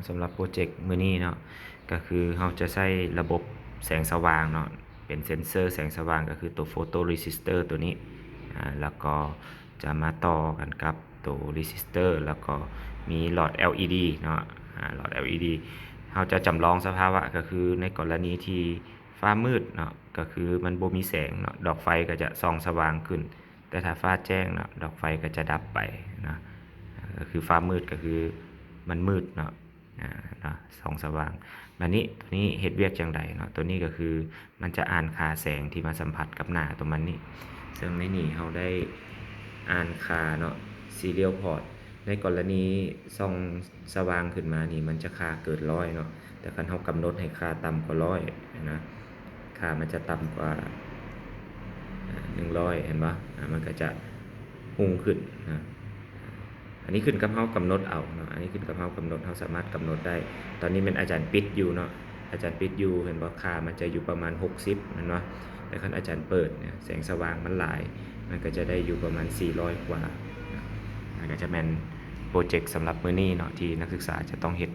ສຳລັບໂປຣເຈັກມື້ນີ້ເນາະ ກໍຄືເຮົາຈະໃຊ້ລະບົບແສງສະຫວ່າງເນາະ ເປັນເຊັນເຊີແສງສະຫວ່າງ ກໍຄືໂຕໂຟໂຕເຣຊິສເຕີໂຕນີ້ ອາ ແລ້ວກໍຈະມາຕໍ່ກັນກັບໂຕເຣຊິສເຕີ ແລ້ວກໍມີຫຼອດ ແອລອີດີ ເນາະ ອາ ຫຼອດ ແອລອີດີ ເຮົາຈະຈຳລອງສະພາວະ ກໍຄືໃນກໍລະນີທີ່ຟ້າມືດເນາະ ກໍຄືມັນບໍ່ມີແສງເນາະ ດອກໄຟກໍຈະສ່ອງສະຫວ່າງຂຶ້ນ ແຕ່ຖ້າຟ້າແຈ້ງເນາະ ດອກໄຟກໍຈະດັບໄປເນາະ ກໍຄືຟ້າມືດກໍຄືມັນມືດເນາະ ອາ ເນາະ ສ່ອງສະຫວ່າງ. ບາດນີ້ໂຕນີ້ເຮັດວຽກຈັ່ງໃດເນາະ ໂຕນີ້ກໍຄືມັນຈະອ່ານຄ່າແສງທີ່ມາສຳຜັດກັບໜ້າໂຕມັນນີ້ ເຊິ່ງໃນນີ້ເຮົາໄດ້ອ່ານຄ່າເນາະ serial port ໃນກໍລະນີສ່ອງສະຫວ່າງຂຶ້ນມານີ້ ມັນຈະຄ່າເກີນຮ້ອຍເນາະ ແຕ່ຄັນເຮົາກຳນົດໃຫ້ຄ່າຕ່ຳກວ່າຮ້ອຍນະ ຄ່າມັນຈະຕ່ຳກວ່າ ອາ ໜຶ່ງຮ້ອຍ ເຫັນບໍ່? ອາ ມັນກໍຈະຮຸ່ງຂຶ້ນນະ. ອັນນີ້ຂຶ້ນກັບເຮົາກຳນົດເອົາເນາະ ອັນນີ້ຂຶ້ນກັບເຮົາກຳນົດ ເຮົາສາມາດກຳນົດໄດ້. ຕອນນີ້ແມ່ນອາຈານປິດຢູ່ເນາະ ອາຈານປິດຢູ່ ເຫັນບໍ່? ຄ່າມັນຈະຢູ່ປະມານຫົກສິບ ແມ່ນບໍ່? ແຕ່ຄັນອາຈານເປີດເນຍ ແສງສະຫວ່າງມັນຫຼາຍ ມັນກໍຈະໄດ້ຢູ່ປະມານສີ່ຮ້ອຍກວ່ານະ. ອັນນີ້ກໍຈະແມ່ນໂປຣເຈັກສຳລັບມື້ນີ້ເນາະ ທີ່ນັກສຶກສາຈະຕ້ອງເຮັດ